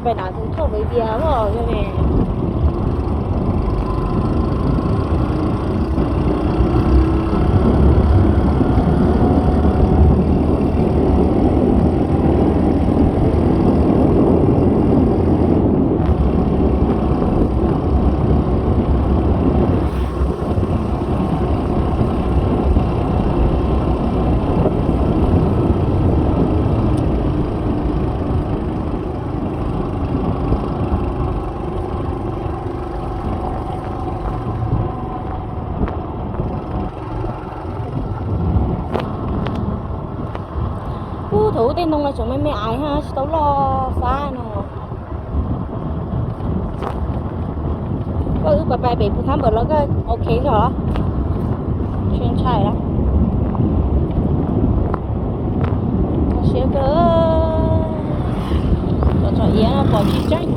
Pais nram tus choj Pes Dias los yog ne. Ub, thaum ub tej ntoo no tseem me me aiv ha, tsis tau loj fab no. Koj wb pais pem Phú Thám Npawm los koj ok zog. Tsis ntshai lawm. Siab kawg. Tsom tsom iav no pom tsis tseeb.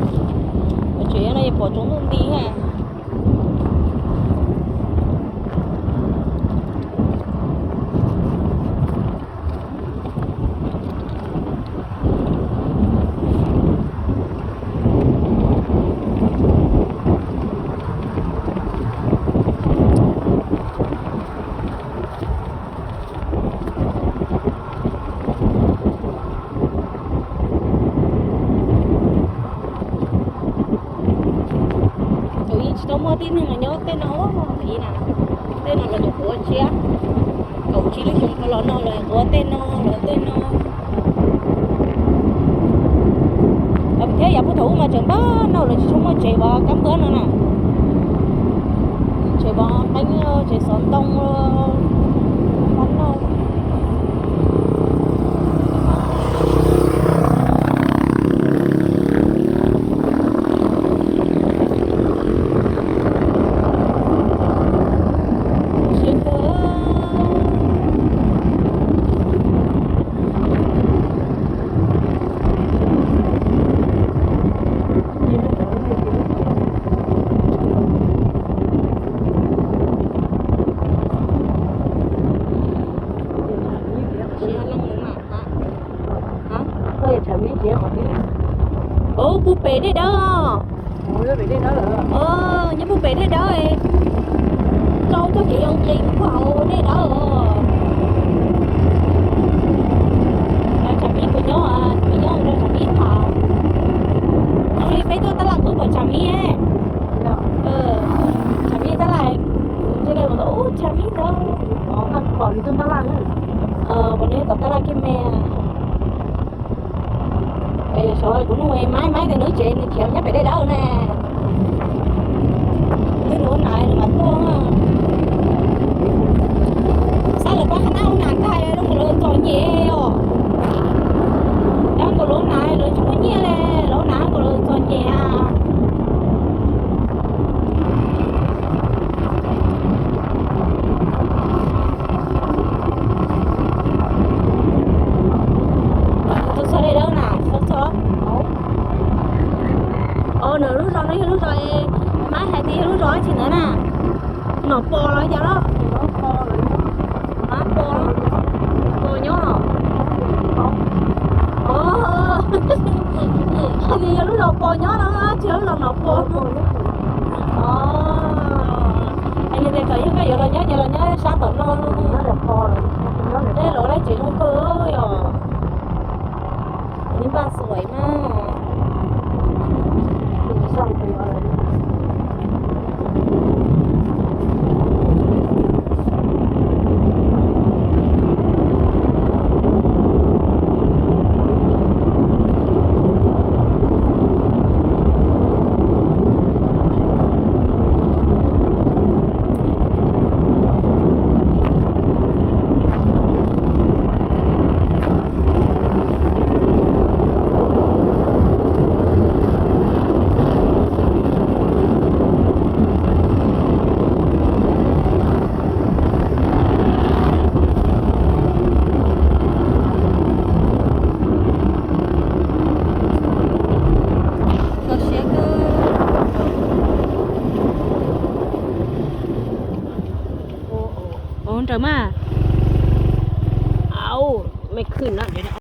Tsom iav no yeej pom tsaus ntuj nti ha. Thaum ub tsis tau muaj tib neeg los nyob tej no, thaum ub na, tej no los nyuam qhuav tsiab, kaum tsib lub xyoo ko los no los nyuam qhuav tej no los tej no. Thiab yav puag thaum ub mas tseem npab nauj lawm, tsis tshua muaj tsev vov kab npab no na. Tsev vov qeeb, tsev xov ntoo, npab nauj. Ub, puag pem dej dawb. Nyob puag pem dej dawb, rau txoj kev yoo qis puag hauv dej dawb. Tsam Mib kuv nyob, kuv nyob rau Tsam Mib tham. Peb tuaj tab laj kuj pom Tsam Mib. Tsam Mib tab laj, kuv ntsia ub Tsam Mib ntawd. Pom nws tom tab laj kiag me. Sawv kuv nug Maiv, Maiv tias nws tsev nws tsev nyob pem dej dawb ne. Nws ua nas nws mam tuaj. Xav lawv pab qhab nab ua nas tag zoo nkaus lawv txom nyem os. Zoo nkaus lawv nas lawv tsis muaj nyiaj li, lawv nas nkaus lawv txom nyem. Tus txog dej dawb na, tus txog. Nws lub zos no yog lub zos, Maiv hais tias yog lub zos dab tsi ntawd na. Nom Pos los cas los? Nom Pos, Pos nyob los? Hais tias yog lub zos Pos nyob no, tsis yog lub zos Nom Pos. Es nws tias kom yog koj yuav los nyob ces los nyob sab tom no. Tej laus lawv tsev zoo kawg yom. Npaj xuaim na. Kho siab kawg. Ua nrawm mas. Au, me khwm no.